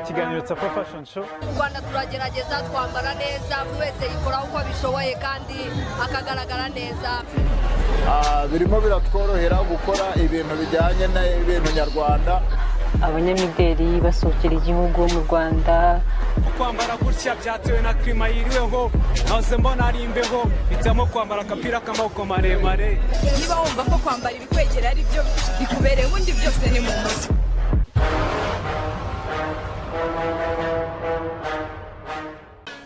Ikiganiro Tsapa Fashion Show. Mu Rwanda turagerageza twambara neza, buri wese yikoraho uko abishoboye kandi akagaragara neza. Birimo biratworohera gukora ibintu bijyanye n'ibintu nyarwanda. Abanyamideli basohokera igihugu mu Rwanda. Kwambara gutya byatewe na climat yiriweho, nahoze mbona ari imbeho, hitamo kwambara agapira k'amaboko maremare. Niba wumva ko kwambara ibikwegera ari byo bikubereye, ubundi byose ni mu mutwe.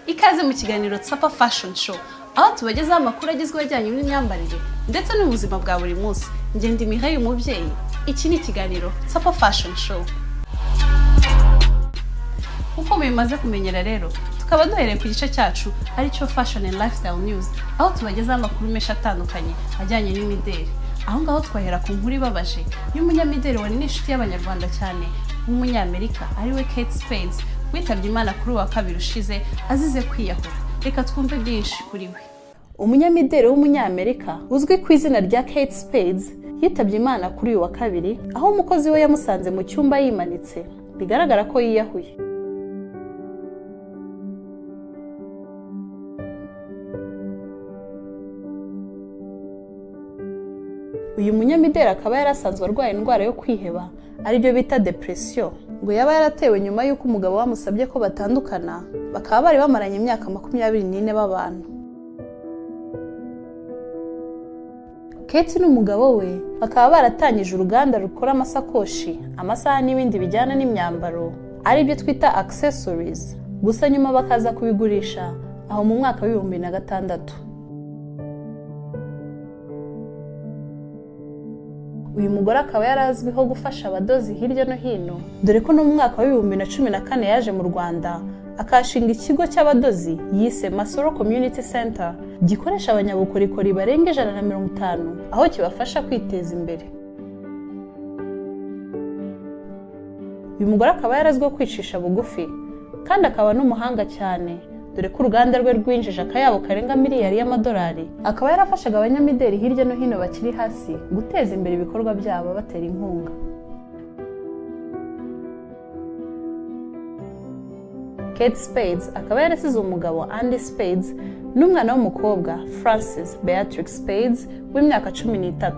Ikaze mu kiganiro Tsapa Fashion Show, aho tubagezaho amakuru agezweho ajyanye n'imyambarire ndetse n'ubuzima bwa buri munsi. Ngenda Mihaye umubyeyi. Iki ni ikiganiro Tsapa Fashion Show. Nk'uko mubimaze kumenyera rero, tukaba duhereye ku gice cyacu aricyo Fashion and Lifestyle News, aho tubagezaho amakuru menshi atandukanye ajyanye n'imideli. Aho ngaho twahera ku nkuru ibabaje y'umunyamideli wari n'inshuti y'Abanyarwanda cyane w'Umunyamerika, ariwe Kate Spade, witabye Imana kuri uwa kabiri ushize azize kwiyahura. Reka twumve byinshi kuri we. Umunyamideli w'Umunyamerika uzwi ku izina rya Kate Spade yitabye Imana kuri uyu wa kabiri, aho umukozi we yamusanze mu cyumba yimanitse, bigaragara ko yiyahuye. Uyu munyamideli akaba yari asanzwe arwaye indwara yo kwiheba, aribyo bita depression, ngo yaba yaratewe nyuma y'uko umugabo we amusabye ko batandukana, bakaba bari bamaranye imyaka 24 babana. Kate n'umugabo we bakaba baratangije uruganda rukora amasakoshi, amasaha n'ibindi bijyana n'imyambaro, aribyo twita accessories, gusa nyuma bakaza kubigurisha aho mu mwaka wa 2006. Uyu mugore akaba yari azwiho gufasha abadozi hirya no hino, dore ko no mu mwaka wa 2014 yaje mu Rwanda akashinga ikigo cy'abadozi yise Masoro Community Center, gikoresha abanyabukorikori barenga 150, aho kibafasha kwiteza imbere. Uyu mugore akaba yarazwiho kwicisha bugufi kandi akaba n'umuhanga cyane, dore ko uruganda rwe rwinjije akayabo karenga miliyari y'amadolari. Akaba yarafashaga abanyamideli hirya no hino bakiri hasi guteza imbere ibikorwa byabo, batera inkunga. Kate Spade akaba yarasize umugabo Andy Spade n'umwana w'umukobwa Frances Beatrix Spade w'imyaka 13.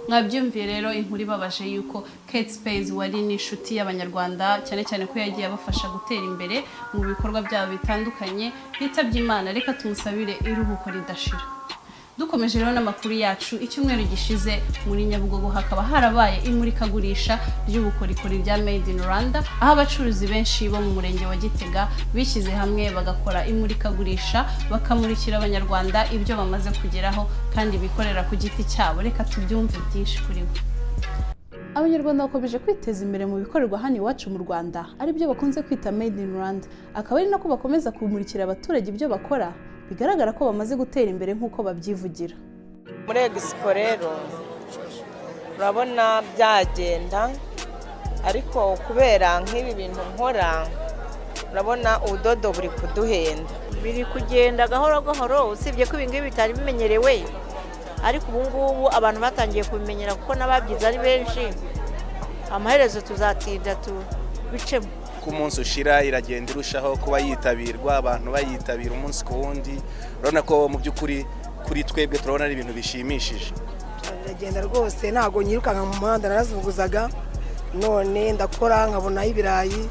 Mwabyumviye rero inkuru ibabaje yuko Kate Spade wari n'inshuti y'Abanyarwanda cyane cyane ko yagiye abafasha gutera imbere mu bikorwa byabo bitandukanye, yitabye Imana. Reka tumusabire iruhuko ridashira. Dukomeje rero n'amakuru yacu, icyumweru gishize muri Nyabugogo hakaba harabaye imurikagurisha ry'ubukorikori rya Made in Rwanda, aho abacuruzi benshi bo mu murenge wa Gitega bishyize hamwe bagakora imurikagurisha, bakamurikira Abanyarwanda ibyo bamaze kugeraho kandi bikorera ku giti cyabo. Reka tubyumve byinshi kuri bo. Abanyarwanda bakomeje kwiteza imbere mu bikorerwa hano iwacu mu Rwanda, aribyo bakunze kwita Made in Rwanda, akaba ari nako bakomeza kumurikira abaturage ibyo bakora, bigaragara ko bamaze gutera imbere nk'uko babyivugira. Muri expo rero urabona byagenda, ariko kubera nk'ibi bintu nkora, urabona ubudodo buri kuduhenda. Biri kugenda gahoro gahoro, usibye ko ibi ngibi bitari bimenyerewe, ariko ubu ngubu abantu batangiye kubimenyera kuko n'ababyize ari benshi. Amaherezo tuzatinda tubicemo. Uko umunsi ushira iragenda irushaho kuba yitabirwa, abantu bayitabira umunsi ku wundi. Urabona ko mu by'ukuri kuri twebwe turabona ari ibintu bishimishije. Biragenda rwose, ntabwo nyirukanka mu muhanda, narazunguzaga, none ndakora nkabonaho ibirayi,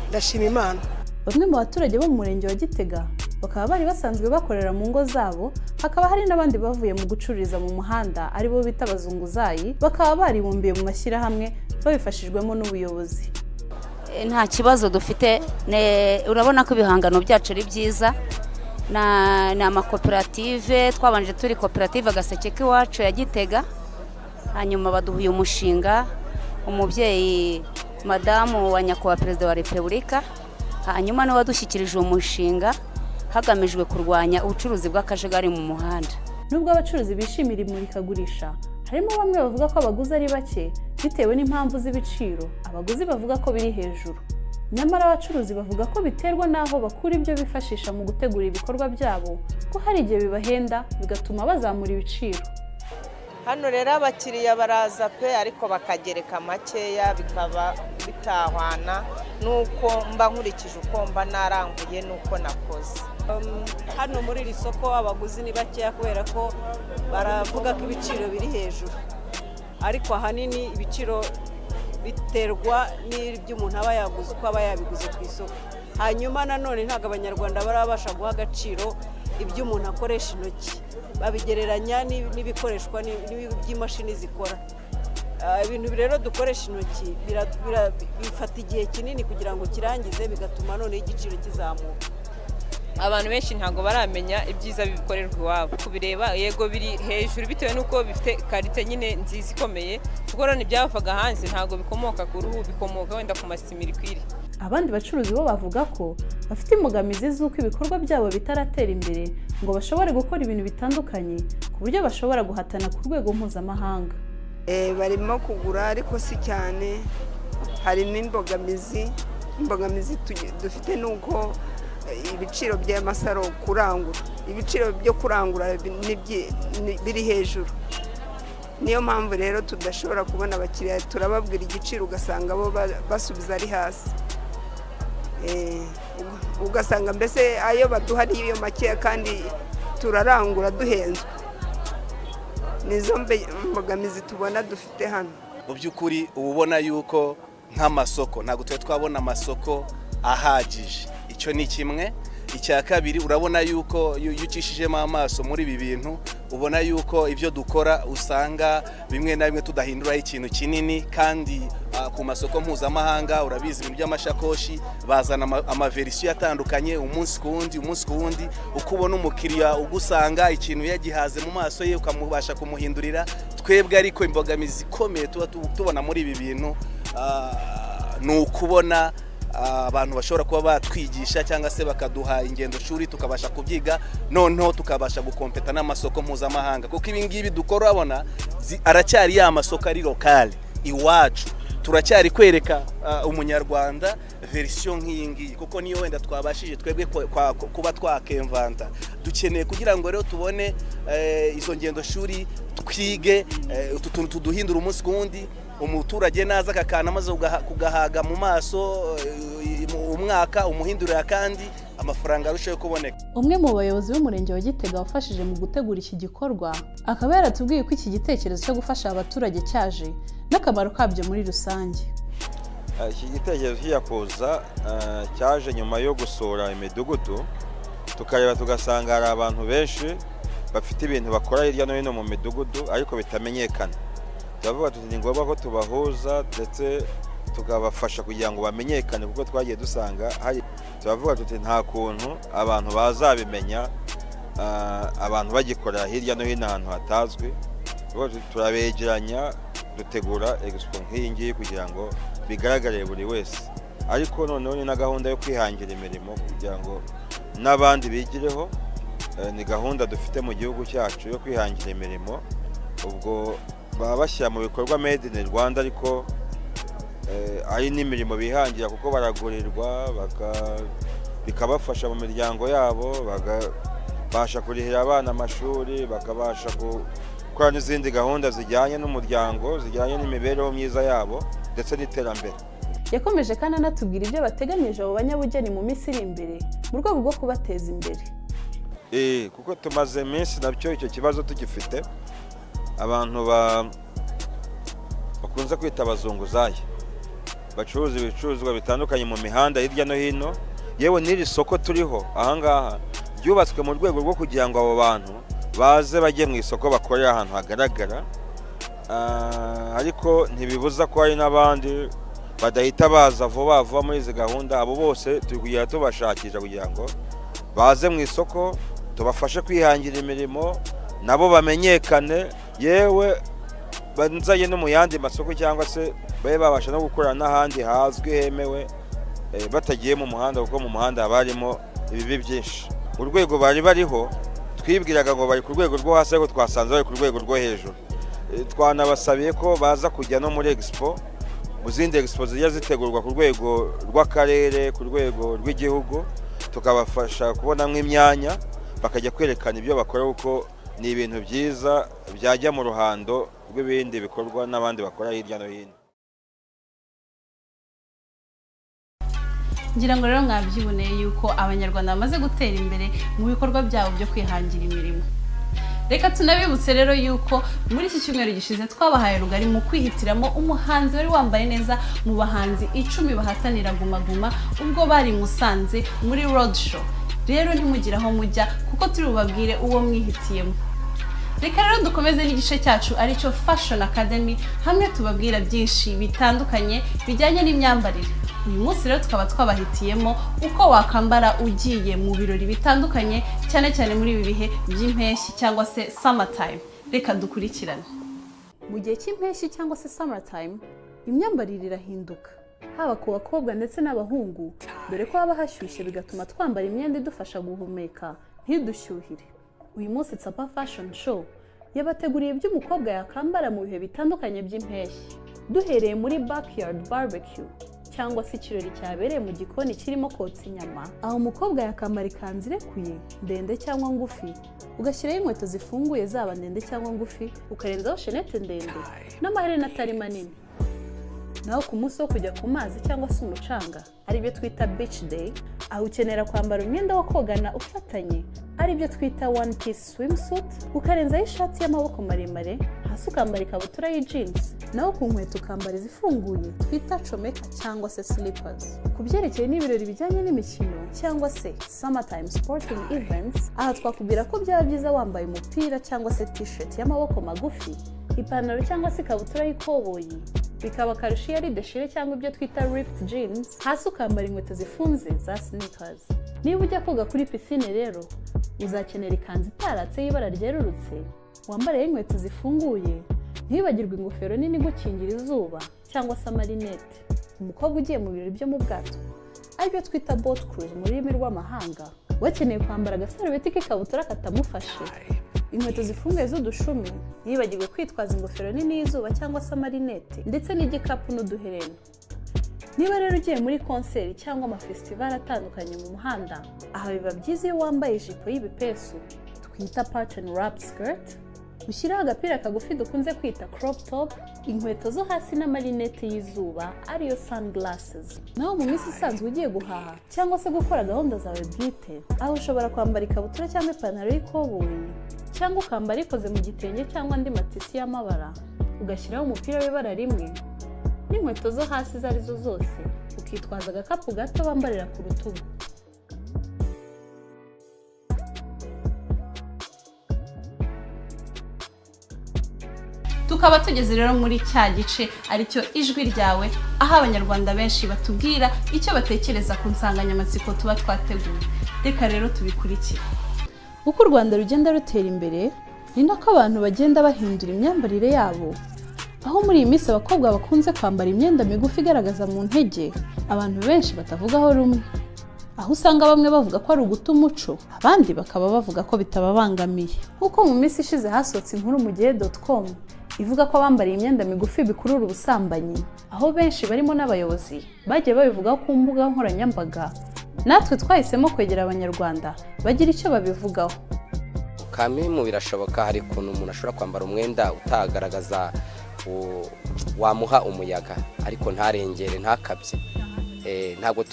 ndashima Imana. Bamwe mu baturage bo mu murenge wa Gitega bakaba bari basanzwe bakorera mu ngo zabo, hakaba hari n'abandi bavuye mu gucururiza mu muhanda, aribo bita abazunguzayi, bakaba baribumbiye mu mashyirahamwe babifashijwemo n'ubuyobozi. Nta kibazo dufite. Urabona ko ibihangano byacu ari byiza. Ni amakoperative. Twabanje turi koperative Agaseke k'iwacu ya Gitega, hanyuma baduha uyu mushinga, umubyeyi madamu wa nyakubahwa Perezida wa Repubulika, hanyuma niwe wadushyikirije uwo mushinga hagamijwe kurwanya ubucuruzi bw'akajagari mu muhanda. Nubwo abacuruzi bishimira imurikagurisha, harimo bamwe bavuga ko abaguzi ari bake bitewe n'impamvu z'ibiciro abaguzi bavuga ko biri hejuru. Nyamara abacuruzi bavuga ko biterwa n'aho bakura ibyo bifashisha mu gutegura ibikorwa byabo, ko hari igihe bibahenda bigatuma bazamura ibiciro. Hano rero abakiriya baraza pe, ariko bakagereka makeya, bikaba bitahwana n'uko mba nkurikije uko mba naranguye n'uko nakoze. Hano muri iri soko abaguzi ni bakeya kubera ko baravuga ko ibiciro biri hejuru, ariko ahanini ibiciro biterwa n'ibyo umuntu aba yaguze, uko aba yabiguze ku isoko. Hanyuma nanone ntabwo Abanyarwanda barabasha guha agaciro ibyo umuntu akoresha intoki, babigereranya n'ibikoreshwa n'iby'imashini zikora. Ibintu rero dukoresha intoki bifata igihe kinini kugira ngo ukirangize, bigatuma noneho igiciro kizamuka. Abantu benshi ntabwo baramenya ibyiza bikorerwa iwabo. Kubireba, yego biri hejuru bitewe n'uko bifite qualité nyine nziza ikomeye, kuko rero ibyavaga hanze ntabwo bikomoka ku ruhu, bikomoka wenda ku ma similicuir. Abandi bacuruzi bo bavuga ko bafite imbogamizi z'uko ibikorwa byabo bitaratera imbere ngo bashobore gukora ibintu bitandukanye ku buryo bashobora guhatana ku rwego mpuzamahanga. Barimo kugura ariko si cyane, harimo imbogamizi. Imbogamizi dufite ni uko ibiciro by'amasaro kurangura, ibiciro byo kurangura biri hejuru. Niyo mpamvu rero tudashobora kubona abakiriya. Turababwira igiciro, ugasanga bo basubiza ari hasi. Ugasanga mbese ayo baduha niyo makeya kandi turarangura duhenzwe. Nizo mbogamizi tubona dufite hano. Mu by'ukuri uba ubona yuko nk'amasoko ntabwo tuba twabona amasoko ahagije, icyo ni kimwe. Icya kabiri, urabona yuko iyo ucishijemo amaso muri ibi bintu, ubona yuko ibyo dukora usanga bimwe na bimwe tudahinduraho ikintu kinini, kandi ku masoko mpuzamahanga urabizi, ibintu by'amashakoshi bazana ama version atandukanye umunsi ku wundi, umunsi ku wundi. Uko ubona umukiriya ugusanga ikintu yagihaze mu maso ye, ukamubasha kumuhindurira. Twebwe ariko imbogamizi ikomeye tuba tubona muri ibi bintu ni ukubona abantu bashobora kuba batwigisha cyangwa se bakaduha ingendo shuri tukabasha kubyiga, noneho tukabasha gukompeta n'amasoko mpuzamahanga, kuko ibi ngibi dukora urabona aracyari ya masoko ari locale iwacu. Turacyari kwereka umunyarwanda version nk'iyi ngiyi, kuko niyo wenda twabashije twebwe kuba twakemvanta. Dukeneye kugira ngo rero tubone izo ngendo shuri, twige utu tuntu tuduhindura umunsi ku wundi. Umuturage naza aka kantu amaze kugahaga mu maso umwaka, umuhindurira kandi amafaranga arushaho kuboneka. Umwe mu bayobozi b'umurenge wa Gitega wafashije mu gutegura iki gikorwa akaba yaratubwiye ko iki gitekerezo cyo gufasha abaturage cyaje n'akamaro kabyo muri rusange. Iki gitekerezo kijya kuza cyaje nyuma yo gusura imidugudu, tukareba tugasanga hari abantu benshi bafite ibintu bakora hirya no hino mu midugudu ariko bitamenyekana. Turavuga tuti ni ngombwa ko tubahuza ndetse tukabafasha kugira ngo bamenyekane, kuko twagiye dusanga hari, turavuga tuti nta kuntu abantu bazabimenya abantu bagikorera hirya no hino ahantu hatazwi. Turavuga tuti turabegeranya, dutegura expo nk'iyi ngiyi kugira ngo bigaragarire buri wese, ariko noneho ni na gahunda yo kwihangira imirimo kugira ngo n'abandi bigireho. Ni gahunda dufite mu gihugu cyacu yo kwihangira imirimo. Ubwo baba bashyira mu bikorwa Made in Rwanda, ariko ari n'imirimo bihangira, kuko baragurirwa bikabafasha mu miryango yabo, bakabasha kurihira abana amashuri, bakabasha gukora n'izindi gahunda zijyanye n'umuryango, zijyanye n'imibereho myiza yabo ndetse n'iterambere. Yakomeje kandi anatubwira ibyo bateganyije abo banyabugeni mu minsi iri imbere mu rwego rwo kubateza imbere. Kuko tumaze iminsi nabyo icyo kibazo tugifite, abantu bakunze kwita abazunguzayi bacuruza ibicuruzwa bitandukanye mu mihanda hirya no hino. Yewe n'iri soko turiho ahangaha ryubatswe mu rwego rwo kugira ngo abo bantu baze bajye mu isoko, bakorera ahantu hagaragara. Ariko ntibibuza ko hari n'abandi badahita baza vuba vuba muri izi gahunda. Abo bose turi kugenda tubashakisha kugira ngo baze mu isoko, tubafashe kwihangira imirimo, nabo bamenyekane, yewe banzanye no mu yandi masoko, cyangwa se babe babasha no gukorera n'ahandi hazwi hemewe, batagiye mu muhanda, kuko mu muhanda haba harimo ibibi byinshi. Urwego bari bariho twibwiraga ngo bari ku rwego rwo hasi, ariko twasanze bari ku rwego rwo hejuru. Twanabasabiye ko baza kujya no muri expo. Mu zindi expo zijya zitegurwa ku rwego rw'akarere, ku rwego rw'igihugu, tukabafasha kubonamo imyanya bakajya kwerekana ibyo bakora, kuko ni ibintu byiza byajya mu ruhando rw'ibindi bikorwa n'abandi bakora hirya no hino. Ngira ngo rero mwabyiboneye yuko Abanyarwanda bamaze gutera imbere mu bikorwa byabo byo kwihangira imirimo. Reka tunabibutse rero yuko muri iki cyumweru gishize twabahaye rugari mu kwihitiramo umuhanzi wari wambaye neza mu bahanzi 10 bahatanira Guma Guma ubwo bari Musanze muri road show. Rero ntimugire aho mujya kuko turi bubabwire uwo mwihitiyemo. Reka rero dukomeze n'igice cyacu aricyo Fashion Academy, hamwe tubabwira byinshi bitandukanye bijyanye n'imyambarire. Uyu munsi rero tukaba twabahitiyemo uko wakambara ugiye mu birori bitandukanye, cyane cyane muri ibi bihe by'impeshyi cyangwa se summer time. Reka dukurikirane. Mu gihe cy'impeshyi cyangwa se summer time, imyambarire irahinduka haba ku bakobwa ndetse n'abahungu, dore ko haba hashyushye bigatuma twambara imyenda idufasha guhumeka ntidushyuhire. Uyu munsi Tsapa Fashion Show yabateguriye ibyo umukobwa yakambara mu bihe bitandukanye by'impeshyi, duhereye muri backyard barbecue cyangwa se ikirori cyabereye mu gikoni kirimo kotsa inyama, aho umukobwa yakambara ikanzu irekuye ndende cyangwa ngufi, ugashyiraho inkweto zifunguye zaba ndende cyangwa ngufi, ukarenzaho shenete ndende n'amaherena atari manini. Naho ku munsi wo kujya ku mazi cyangwa se umucanga, aribyo twita beach day, aho ukenera kwambara umwenda wo kogana ufatanye, aribyo twita one piece swimsuit, ukarenzaho ishati y'amaboko maremare, hasi ukambara ikabutura y'ijinsi, naho ku nkweto ukambara izifunguye twita comeka cyangwa se slippers. Ku byerekeye n'ibirori bijyanye n'imikino cyangwa se summertime sporting events, aha twakubwira ko byaba byiza wambaye umupira cyangwa se t-shirt y'amaboko magufi, ipantaro cyangwa se ikabutura y'ikoboyi, bikaba akarusho iyo ari déchiré cyangwa ibyo twita ripped jeans, hasi ukambara inkweto zifunze za sneakers. Niba ujya koga kuri pisine rero, uzakenera ikanzu itaratse y'ibara ryerurutse, wambareho inkweto zifunguye, ntiwibagirwe ingofero nini igukingira izuba cyangwa se amarinete. Umukobwa ugiye mu birori byo mu bwato, aribyo twita boat cruise mu rurimi rw'amahanga, wakeneye kwambara agasarubeti k'ikabutura katamufashe, inkweto zifunguye z'udushumi, ntibagirwe kwitwaza ingofero nini y'izuba cyangwa se amarinete, ndetse n'igikapu n'uduherena. Niba rero ugiye muri konseri cyangwa amafesitivali atandukanye mu muhanda, aha biba byiza iyo wambaye ijipo y'ibipesu twita pattern wrap skirt, ushyiraho agapira kagufi dukunze kwita crop top, inkweto zo hasi n'amarinete y'izuba ariyo sunglasses. Naho mu minsi isanzwe ugiye guhaha cyangwa se gukora gahunda zawe bwite, aho ushobora kwambara ikabutura cyangwa ipantaro y'ikoboyi, cyangwa ukambara ikoze mu gitenge cyangwa andi matisi y'amabara, ugashyiraho umupira w'ibara rimwe n'inkweto zo hasi izo arizo zose, ukitwaza agakapu gato bambarira ku rutugu. Tukaba tugeze rero muri cya gice aricyo Ijwi Ryawe, aho Abanyarwanda benshi batubwira icyo batekereza ku nsanganyamatsiko tuba twateguye. Reka rero tubikurikire. Uko u Rwanda rugenda rutera imbere ni nako abantu bagenda bahindura imyambarire yabo, aho muri iyi minsi abakobwa bakunze kwambara imyenda migufi igaragaza mu ntege, abantu benshi batavugaho rumwe, aho usanga bamwe bavuga ko ari uguta umuco, abandi bakaba bavuga ko bitababangamiye. Nk'uko mu minsi ishize hasohotse inkuru mu gihe.com ivuga ko abambariye imyenda migufi bikurura ubusambanyi, aho benshi barimo n'abayobozi bagiye babivugaho ku mbuga nkoranyambaga, natwe twahisemo kwegera Abanyarwanda bagira icyo babivugaho. Kamimu birashoboka, hari ukuntu umuntu ashobora kwambara umwenda utagaragaza, wamuha umuyaga, ariko ntarengere, ntakabye. Ntabwo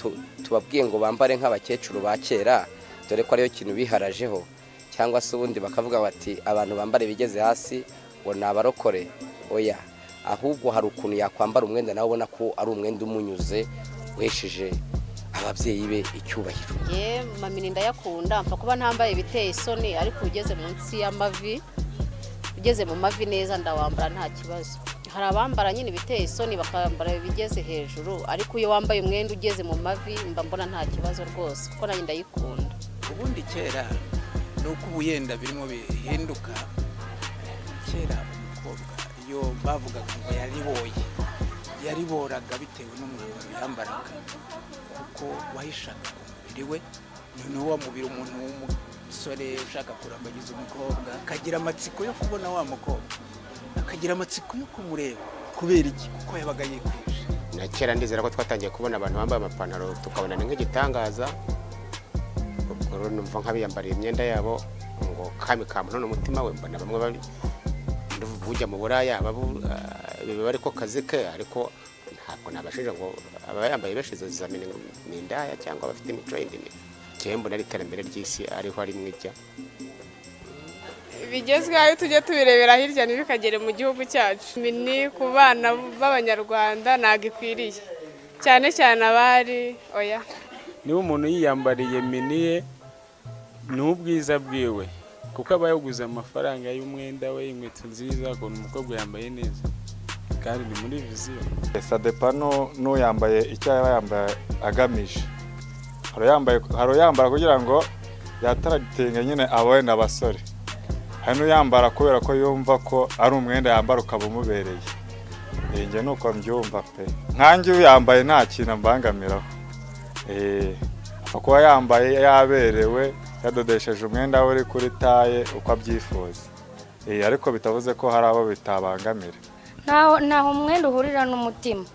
tubabwiye ngo bambare nk'abakecuru ba kera, dore ko ariyo kintu biharajeho, cyangwa se ubundi bakavuga bati abantu bambara ibigeze hasi ngo ni abarokore. Oya, ahubwo hari ukuntu yakwambara umwenda nawe ubona ko ari umwenda umunyuze, uhesheje ababyeyi be icyubahiro. Ye, mamini ndayakunda, mpfa kuba ntambaye ibiteye isoni, ariko ugeze munsi y'amavi, ugeze mu mavi neza, ndawambara nta kibazo. Hari abambara nyine ibiteye isoni, bakambara ibigeze hejuru, ariko iyo wambaye umwenda ugeze mu mavi mba mbona nta kibazo rwose, kuko nanjye ndayikunda. Ubundi kera, ni uko ubu yenda birimo bihinduka. Kera umukobwa iyo bavugaga ngo yariboye, yariboraga bitewe n'umwambaro yambaraga, kuko wahishaga umubiri we. Noneho wa mubiri, umuntu w'umusore ushaka kurambagiza umukobwa akagira amatsiko yo kubona wa mukobwa, akagira amatsiko yo kumureba. Kubera iki? Kuko yabaga yikwije. Na kera ndizera ko twatangiye kubona abantu bambaye amapantaro tukabona ni nk'igitangaza. Ubwo rero numva nk'abiyambariye imyenda yabo ngo kami ka muntu n'umutima we, mbona bamwe bari bujya mu buraya, biba ariko kazi ke, ariko ntabwo nabashije ngo abayambaye benshi izo zizamini ni indaya cyangwa bafite imico yindi mibi. Njyewe mbona ari iterambere ry'isi ariho ari ijya. Bigezweho iyo tujya tubirebera hirya ntibikagere mu gihugu cyacu. Mini ku bana b'Abanyarwanda ntabwo ikwiriye, cyane cyane abari, oya. Niba umuntu yiyambariye mini ye, ni ubwiza bwiwe, kuko aba yaguze amafaranga y'umwenda we, inkweto nziza, ukuntu umukobwa yambaye neza, kandi ni muri vision. Ça dépend n'uyambaye icyo yaba yambaye agamije. Hari uyambara kugira ngo yataratinge nyine abone abasore, hari n'uyambara kubera ko yumva ko ari umwenda yambara ukaba umubereye. Njye ni uko mbyumva pe. Nkanjye uyambaye nta kintu ambangamiraho, apfa kuba yambaye yaberewe, yadodesheje umwenda we uri kuri taille uko abyifuza, ariko bitavuze ko hari abo bitabangamira. Ntaho umwenda uhurira n'umutima,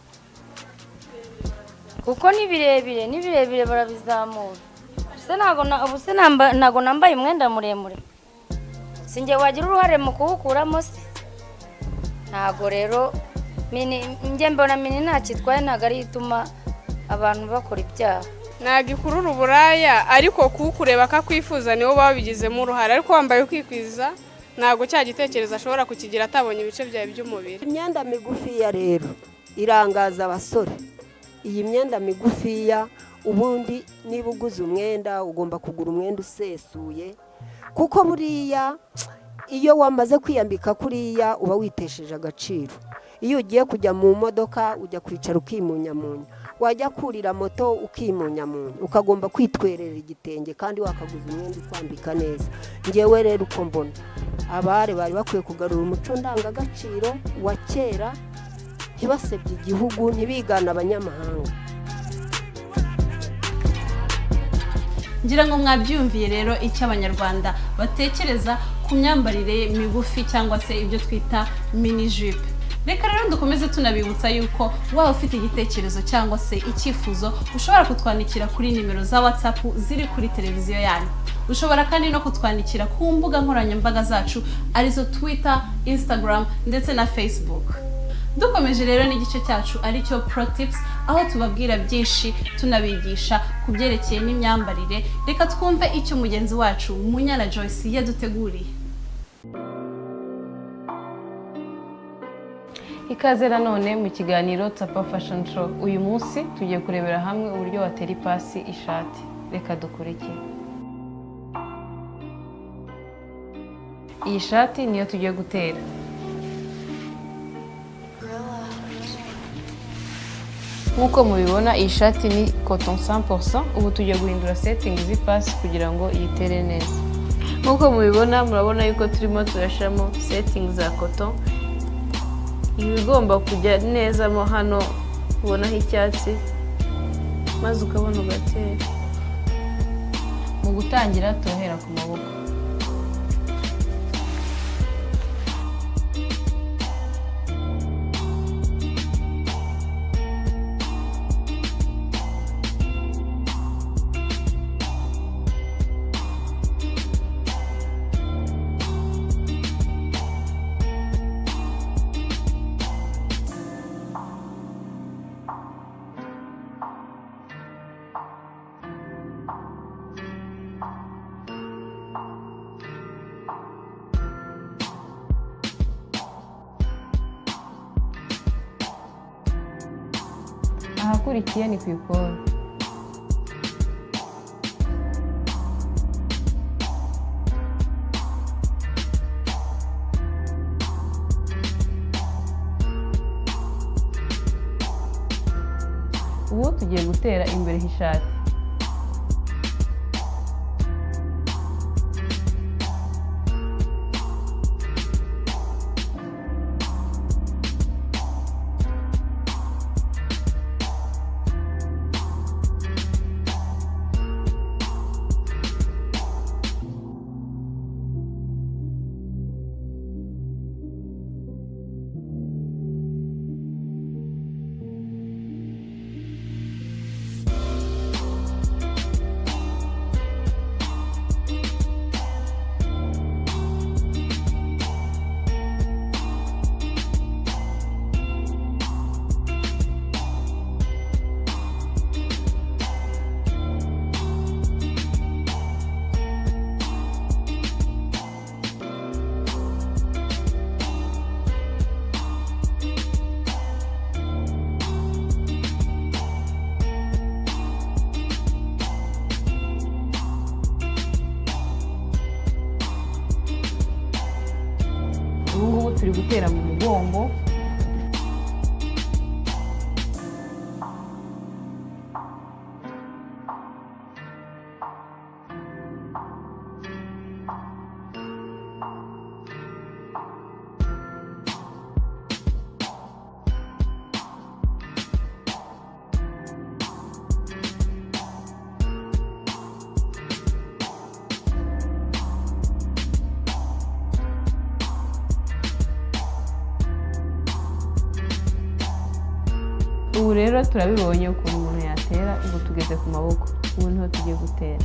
kuko ni birebire, ni birebire barabizamura. Ubu se ntabwo nambaye umwenda muremure? Si njye wagira uruhare mu kuwukuramo se? Ntabwo rero mini, njye mbona mini ntacyo itwaye, ntabwo ariyo ituma abantu bakora ibyaha. Ntabwo ikurura uburaya, ariko kuwukureba akakwifuza niwo babigizemo uruhare. Ariko wambaye ukikwiza, ntabwo cya gitekerezo ashobora kukigira atabonye ibice byawe by'umubiri. Imyenda migufiya rero irangaza abasore. Iyi myenda migufiya, ubundi niba uguze umwenda ugomba kugura umwenda usesuye, kuko buriya iyo wamaze kwiyambika kuriya uba witesheje agaciro. Iyo ugiye kujya mu modoka ujya kwicara ukimunyamunya, wajya kurira moto ukimunyamunya, ukagomba kwitwerera igitenge kandi wakaguza umwenda ukwambika neza. Ngewe rero uko mbona, abari bari bakwiye kugarura umuco ndangagaciro wa kera, ntibasebye igihugu, ntibigane abanyamahanga. Ngira ngo mwabyumviye rero icyo Abanyarwanda batekereza ku myambarire migufi cyangwa se ibyo twita mini jupe. Reka rero dukomeze tunabibutsa yuko waba ufite igitekerezo cyangwa se icyifuzo, ushobora kutwandikira kuri nimero za WhatsApp ziri kuri televiziyo yanyu. Ushobora kandi no kutwandikira ku mbuga nkoranyambaga zacu, arizo Twitter, Instagram ndetse na Facebook. Dukomeje rero n'igice cyacu aricyo Pro Tips, aho tubabwira byinshi tunabigisha ku byerekeye n'imyambarire. Reka twumve icyo mugenzi wacu Munyana Joyce yaduteguriye. Ikaze nanone mu kiganiro Tsapa Fashion Show. Uyu munsi tugiye kurebera hamwe uburyo watera ipasi ishati. Reka dukurikire. Iyi shati niyo tugiye gutera. Nk'uko mubibona, iyi shati ni coton 100%. Ubu tugiye guhindura setting z'ipasi kugira ngo iyitere neza. Nk'uko mubibona, murabona yuko turimo turashyiramo setting za coton. Iba igomba kujya neza mo hano ubonaho icyatsi, maze ukabona ugatera. Mu gutangira turahera ku maboko. Ahakurikiye ni ku ikora. Ubu tugiye gutera imbere h'ishati. Turi gutera mu mugongo. Ubu rero turabibonye ukuntu umuntu yatera. Ubu tugeze ku maboko, ubu niho tugiye gutera.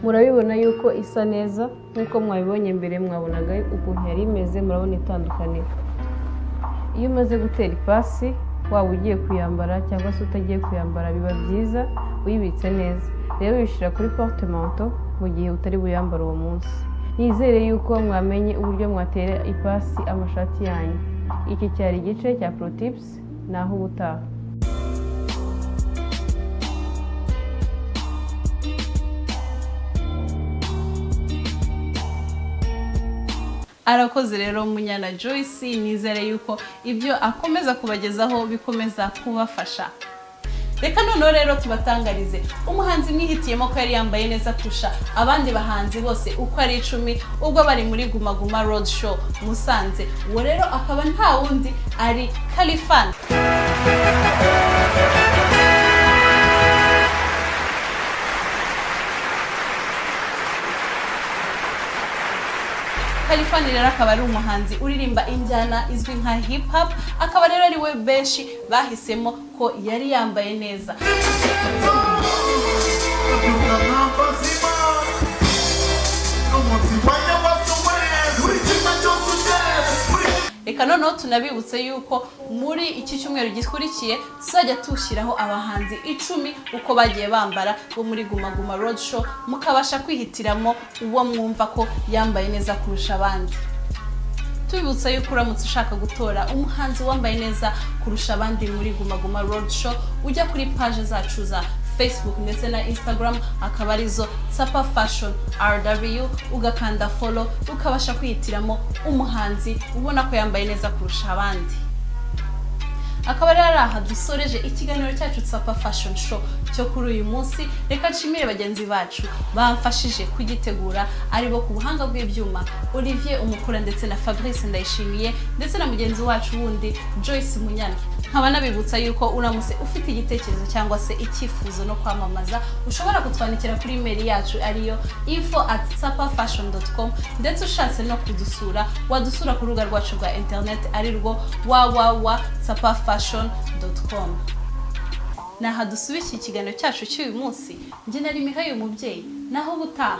Murabibona yuko isa neza nk'uko mwabibonye mbere, mwabonaga ukuntu yari imeze, murabona itandukaniro. Iyo umaze gutera ipasi, waba ugiye kuyambara cyangwa se utagiye kuyambara, biba byiza uyibitse neza. Rero uyishyira kuri portemanteau mu gihe utari buyambare uwo munsi. Nizere yuko mwamenye uburyo mwatera ipasi amashati yanyu. Iki cyari igice cya Pro Tips, naho ubutaha. Arakoze rero Munyana Joyce, nizere yuko ibyo akomeza kubagezaho bikomeza kubafasha. Reka noneho rero tubatangarize umuhanzi mwihitiyemo ko yari yambaye neza kurusha abandi bahanzi bose uko ari 10 ubwo bari muri Guma Guma Road Show Musanze. Uwo rero akaba nta wundi ari Khalfan. Khalfan rero akaba ari umuhanzi uririmba injyana izwi nka hip hop, akaba rero ari we benshi bahisemo ko yari yambaye neza. Reka noneho tunabibutse yuko muri iki cyumweru gikurikiye tuzajya tushyiraho abahanzi 10 uko bagiye bambara bo muri Guma Guma Road Show, mukabasha kwihitiramo uwo mwumva ko yambaye neza kurusha abandi. Tubibutsa yuko uramutse ushaka gutora umuhanzi wambaye neza kurusha abandi muri Guma Guma Road Show, ujya kuri page zacu za Facebook ndetse na Instagram, akaba arizo Tsapa Fashion RW, ugakanda follow ukabasha kwihitiramo umuhanzi ubona ko yambaye neza kurusha abandi. Akaba rero aha dusoreje ikiganiro cyacu Tsapa Fashion Show cyo kuri uyu munsi. Reka nshimire bagenzi bacu bamfashije kugitegura, aribo ku buhanga bw'ibyuma Olivier Umukura ndetse na Fabrice Ndayishimiye ndetse na mugenzi wacu wundi Joyce Munyana. Nkaba nabibutsa yuko uramutse ufite igitekerezo cyangwa se icyifuzo no kwamamaza, ushobora kutwandikira kuri email yacu ariyo info@tsapafashion.com, ndetse ushatse no kudusura wadusura ku rubuga rwacu rwa internet ari rwo www.tsapafashion.com. Naha dusubikiye ikiganiro cyacu cy'uyu munsi. Njye nari Mihaye Umubyeyi, naho ubutaha.